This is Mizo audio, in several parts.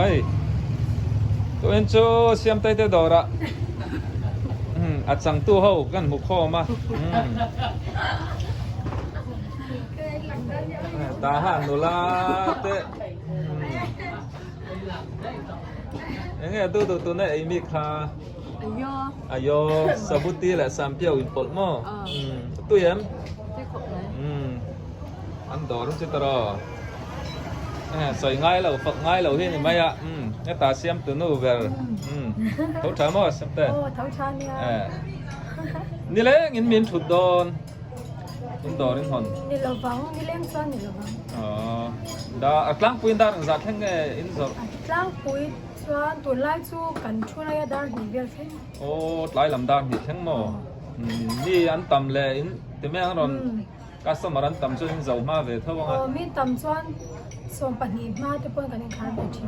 Hei tuin chu Siamtei te dawrah a changtu ho kan hmu khawm a. Tahan nula te enge du duh tuna ei mi kha ayo sabuti leh sampiau in pawlh maw tui em an dawr chu tawh sawi ngai lo fak ngai lo hi ni mai a heta siam tu nu ber tho tha maw siam te nileng in min thut dawn. In dawr in hawn. Ni lovang, nileng chuan ni lovang. Aww. Da a tlangpui in dar ang zah thleng nge in zawrh? A tlangpui chuan tunlai chu kan thu laia dar hnih vel thleng. Aw tlai lam dar hnih thleng maw? Mi an tam leh in ti mai ang rawn customer an tam chuan in zo hma ve tho ang a. Aw mi tam chuan 12 hma te pawhin kan inkhar ve thin.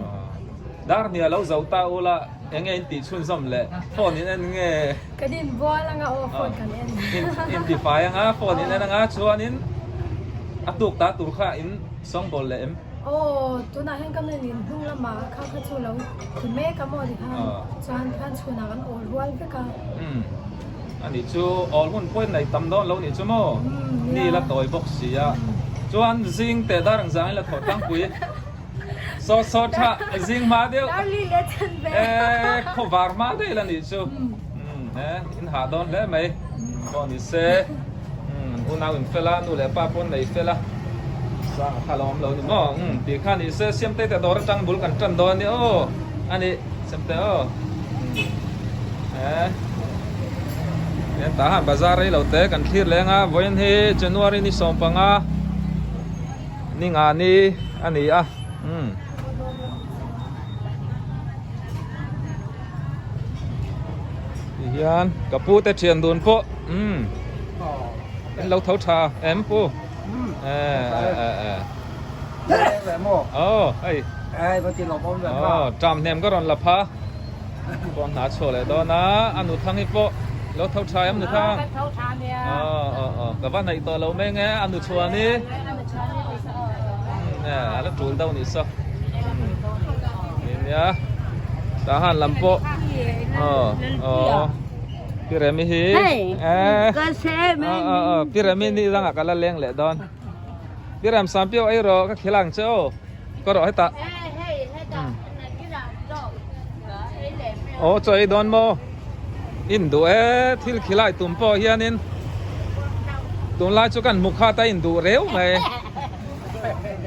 Dar hnih a lo zo ta ula eng nge in tih chhunzawm leh phone in en nge? Kan inbual anga aw phone kan en. In tifai anga phone in en anga chuanin a tuk ta tur kha in sawngbawl leh em? Aw tunah hian ka nun in hnung lamah kha kha chu lo ti mek a maw tikhan chuan khan chhunah kan awl rual vek a. Umm anih chu awl hun pawhin nei tam dawn lo nih chu maw? Ni la tawi bawk si a. Chuan zing teh dar ang zangin la thawh tlangpui. Saw saw tha zing hma deuh e khawvar hma daih la nih chu e in hah dawn hle mai pawh ni se unau in fel a nu leh pa pawn nei fel a sang kha lo awm lo ni maw tih kha ni se Siamtei te dawr atang bul kan tan dawn a ni aw a ni Siamtei aw e tah han bazar rei lo te kan thlir leng a vawiin hi January ni 15 Ni nga ni a ni a umm. Ti hian ka pu te thian dun pawh umm in lo tho tha em pu e e e aw hei aw ṭam hnem ka rawn la pha. Pawh hna chhuah leh dawn a, a nu thang hi pawh lo tho tha em nu thang? Kan tho tha nia. Aw aw aw ka va hnaih tawh lo mai nge a nu chhuan hi. Umm a la tul deuh nih saw. Ni nia tah han lam pawh aw aw Pi Remi hi eh aw aw aw Pi Remi ni dangah ka la leng leh dawn. Pi Rem Sampiau ei rawh ka khel ang che aw. Ka rawh hetah. Aw chaw ei dawn maw? In duh e thil khilai tum pawh hianin tunlai chu kan hmu khat a in duh reu mai.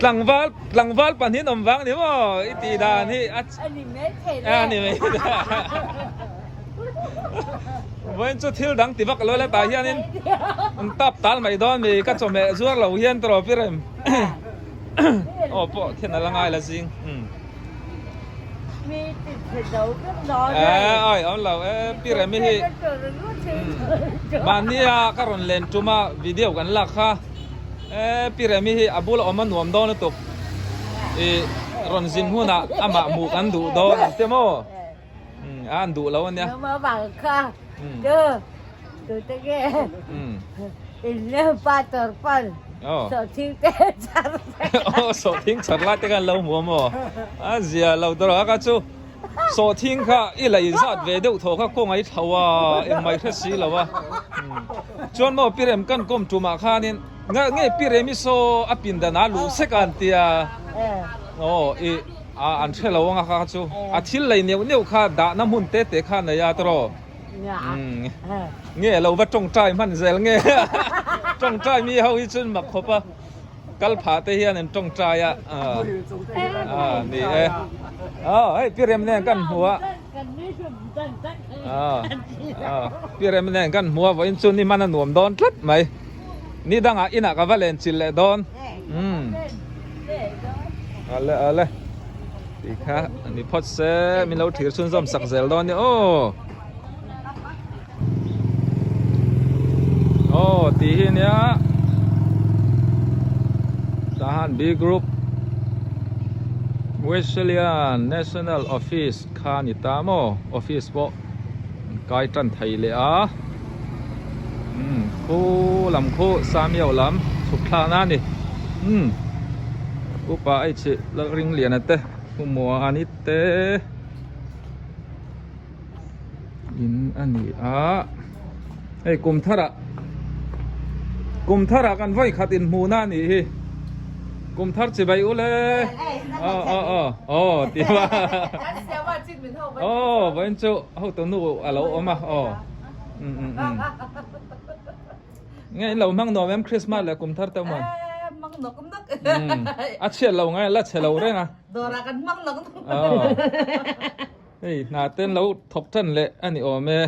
Tlangval tlangval pahnih awm vang ni maw i tih dan hi a a ni mai Vawiin chu thil dang ti vak lo le tah hianin an tap tal mai dawn mi ka chawhmeh zuar lo hian tawh pi rem. Aw pawh khian a la ngai la zing umm. Eh ai awm lo eh pi remi hi umm mahnia ka rawn len tum a video kan lak kha eh pi remi hi a bula awm a nuam dawn lutuk ih rawn zin hunah amah hmuh kan duh dawn ang che maw umm a an duh lo ania. Umm. Aw sawhthing char lai te khan lo hmu a maw? A zia lo ta rawh a ka chu sawhthing kha i lei zat ve deuh thaw kha kawng a i thlo a engmai hre si lo a chuan maw Pirem kan kawm tumah khanin nga nge Pirem i saw a pindan ah luh sek a an tia aw i a an hre lo anga kha chu a thil lei neuh neuh kha dahna hmun te te kha a nei a tawrh. Nge lo va tawngtai hman zel nge tawngtai mi ho hi chuan mak khawp a kal phah te hian an tawngtai a a ni e aw hei pi rem nen kan hmu a a pi rem nen kan hmu a vawiin chu ni hman a nuam dawn tlat mai ni dangah inah ka va len chilh leh dawn umm ale ale. Tih kha ni phawt se min lo thlir chhunzawm sak zel dawn nia aw. Aw tih hi nia Tahan B Group Wesleyan National Office kha ni ta maw office pawh kai tan thei leh a umm khu lam khu Samiau lam chhuk thlakna a ni umm upa ai chhi Lalringliana te. Umuani te in a ni a hei kum tharah kum tharah kan vawi khat inhmuhna a nih hi kum thar chibai u le aw aw aw aw tih a aw vawiin chu hotu nu a lo awm a aw um um um. Nge in lo hmang nuam em Christmas leh kum thar te awm ang? Eh, hmang nawk nawk. Um, a chhiat lo ngai, la chhe lo reng a. Dawrah kan hmang nawk nawk. Oh. Hei, hna ten lo thawk tan leh a ni awm e.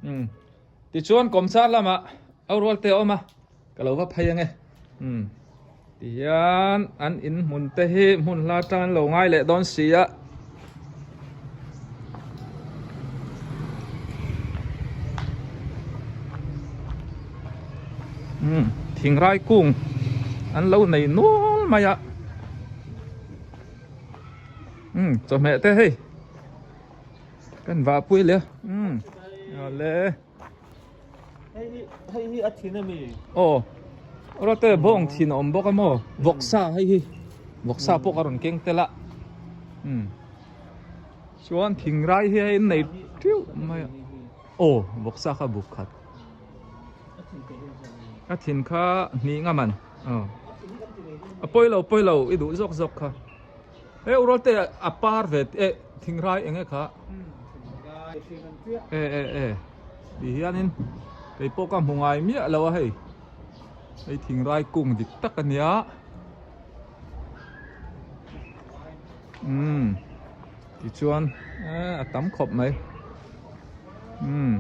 Um. Tichuan kawmchar lamah au rual te a awm a, ka lo va phei ange. Um. Tihian an in hmun te hi hmun hla atang an lo ngai leh dawn si a. Umm thingrai kung an lo nei nual mai a. Umm chawhmeh te hei kan vahpui leh a umm awle. Hei hi hei hi a thin a mi? Aw rawte bawng thin a awm bawk a maw vawksa hei hi vawksa pawh ka rawn keng tel a umm chuan thingrai hi hei an nei teuh mai a aw vawksa kha buk khat a thin kha hnih ngam an aw a pawi lo pawi lo i duh zawk zawk kha. He rawlte a par ve eh thingrai eng e kha e e e ti hianin kei pawh ka hmu ngai miah lo a hei hei thingrai kung dik tak a nia umm tichuan eh a tam khawp mai umm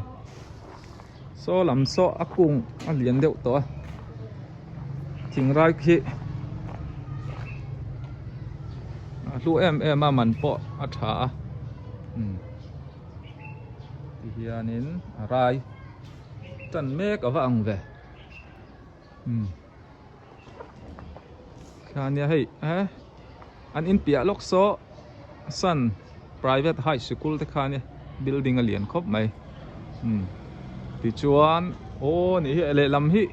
saw lam saw a kung a lian deuh tawh a thingrai khi a hlu em em a man pawh a tha a umm ti hianin a rai tan mek a va ang ve umm khania hei eh an inpiah lawk saw Sun private high sikul te kha ania building a lian khawp mai umm tichuan aw nih hi lehlam hi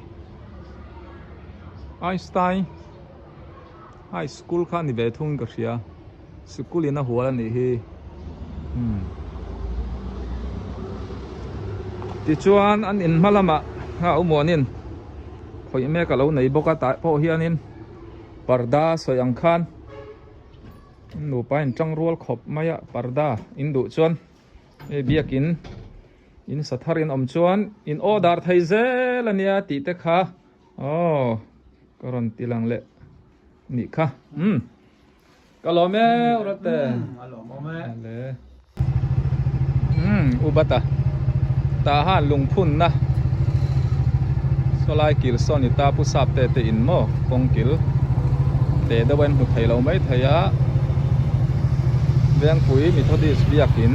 Einstein high school kha a ni ve thung in ka hria sikul in a hual a nih hi umm tichuan an in hma lamah a awmuanin khawih mek a lo nei bawk a tah pawh hianin parda sawi ang khan. Nupa in tang rual khawp mai a parda in duh chuan hei biakin in sa thar in awm chuan in order thei zel a nia tih te kha aw ka rawn ti lang leh nih kha umm ka lawm e rawte a lawm awm e le umm ubata tah han lungphun na sawlai kil saw ni ta pu sap te te in maw kawng kil te deuh a in hmu thei lo mai thei a Vengpui Methodist biakin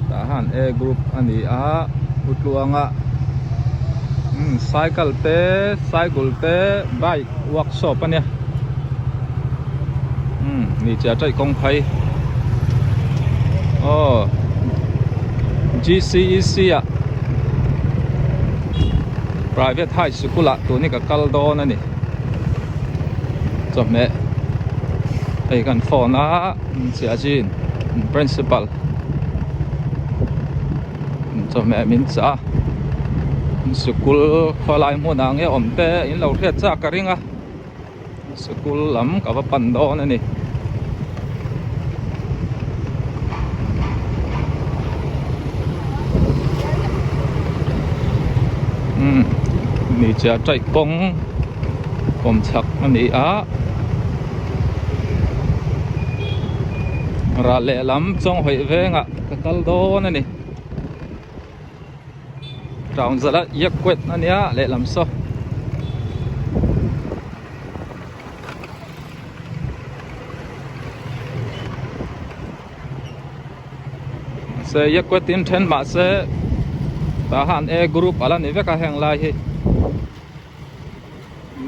tah han A group a ni a Utluanga umm cycle te cycle te bike workshop a nia umm ni chiah taih kawng phei aw G_C_E_C ah private high sikul ah tun hi ka kal dawn a ni chawhmeh hei kan phone a chiah chin principal chawhmeh min chah a sikul khawlai hmunah nge awm te in lo hriat chak ka ring a sikul lam ka va pan dawn a ni. Umm hmeichhia taih kawng kawm chhak a ni a ral lehlam chawnghawih vengah ka kal dawn a ni. Town zala Yakwet a nia lehlam saw. Se Yakwet in then mahse tah han A group ala ni vek a heng lai hi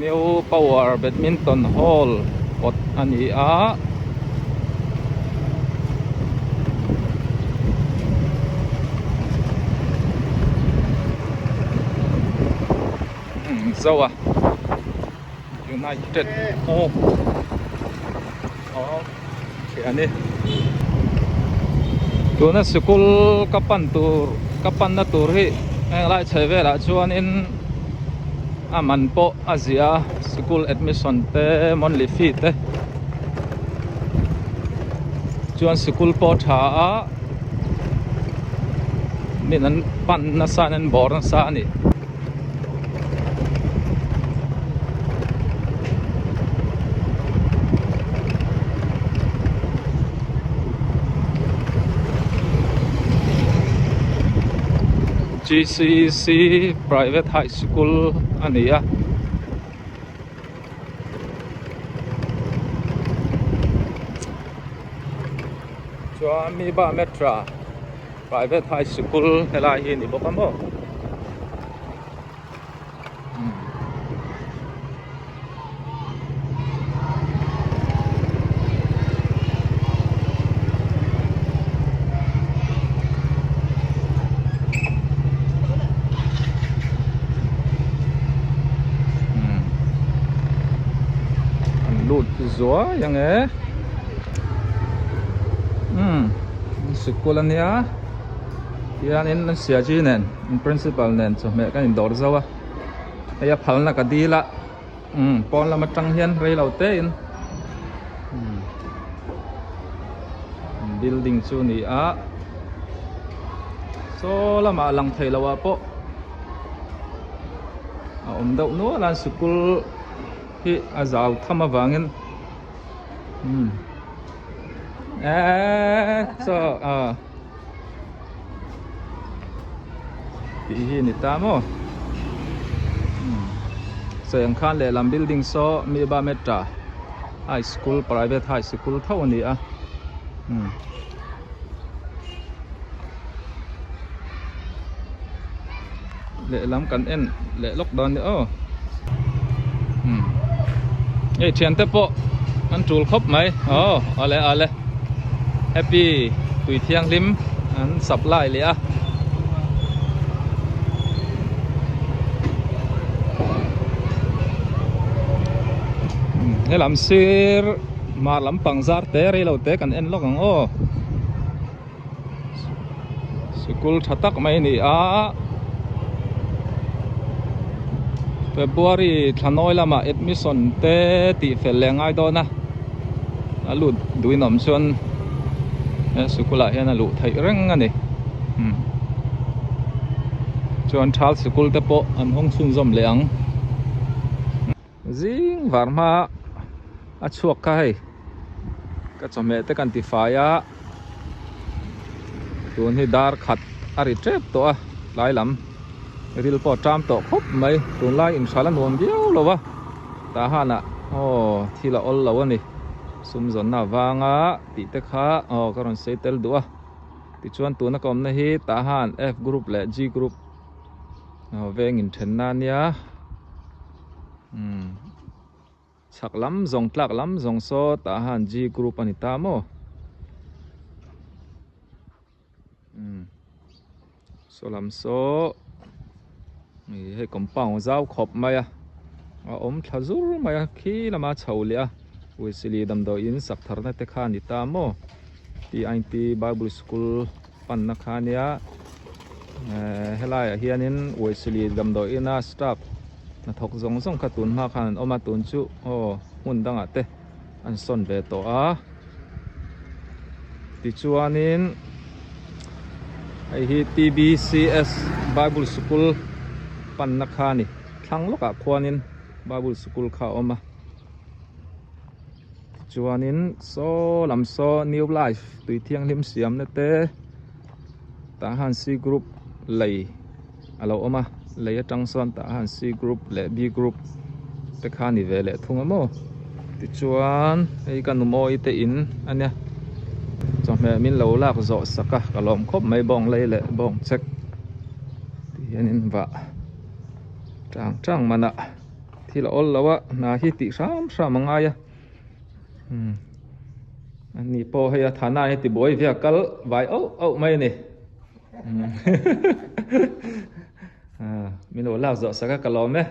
New Power Badminton Hall kawt a ni a. Zo a United oh oh. Thiani. Tuna sikul ka pan tur ka panna tur hi heng lai chhe velah chuanin a man pawh a ziah a sikul admission te monthly fee te chuan sikul pawh a tha a min an pan nasa in an bawr nasa a ni. Gcec Private High School a ni a. Chuan Miba Metra Private High School helai hi a ni bawk a maw. An lut zuai ang e umm sikul a nia hianin an siaji nen an principal nen chawhmeh kan indawr zo a hei a phalna ka dil a umm pawn lam atang hian rei lo te in umm building chu a ni a saw lamah lang thei lo ah pawh a awm deuh nual a sikul hi a zau tham avangin umm eee chaw ah. Tih hi ni ta maw sawi ang khan lehlam building saw Miba Metra High School Private High School tho a ni a lehlam kan en leh lawk dawn ni aw hei thiante pawh an tul khawp mai aw awle awle happy tui thianghlim an supply leh a. Helam sir mar lampang zar te rei lo te kan en lawk ang aw. Sikul tha tak mai a ni a February thla nawi lamah admission te tih fel leh a ngai dawn a a lut duhin awm chuan he sikul ah hian a luh theih reng a ni chuan thal sikul te pawh an hawng chhunzawm leh ang zing var hma a chhuak kha hei ka chawhmeh te kan ti fai a tun hi dar khat a ri tep tawh a tlai lam ril pawh a ṭam tawh khawp mai tunlai inhral a nuam viau lo a tah hanah aw thil a awl lo a ni sum zawnna avanga tih te kha aw ka rawn sawi tel duh a tichuan tuna ka awmna hi tah han F group leh G group aw veng inthenna a nia umm. Chhak lam zawng tlak lam zawng saw tah han G group a ni ta maw? Umm saw lam saw ih hei compound zau khawp mai a a awm thla zur mai a khi lama chho leh a Wesley damdawi in sak thar na te kha a ni ta maw? TIT Bible School panna kha a nia eh helaiah hianin Wesley damdawi ina staff hnathawk zawng zawng kha tun hma khan an awm a tun chu aw hmun dangah te an sawn ve tawh a tichuanin hei hi T_B_C_S Bible Sikul panna kha a ni thlang lawkah khuanin Bible Sikul kha a awm a tichuanin saw lam saw New Life tui thianghlim siamna te tah han C group lei. a lo awm a lei atang sawn tah han C group leh B group te kha a ni ve leh thung a maw tichuan hei ka nu mawi te in a nia chawhmeh min lo lak zawh sak a ka lawm khawp mai bawng lei leh bawng chek ti hianin vah tang tang man a thil a awl lo a hna hi tih hram hram a ngai a umm ani pawh hei a thana hi tibuai ve a kal vai auh auh mai a ni. Min lo lak zawh sak a ka lawm e.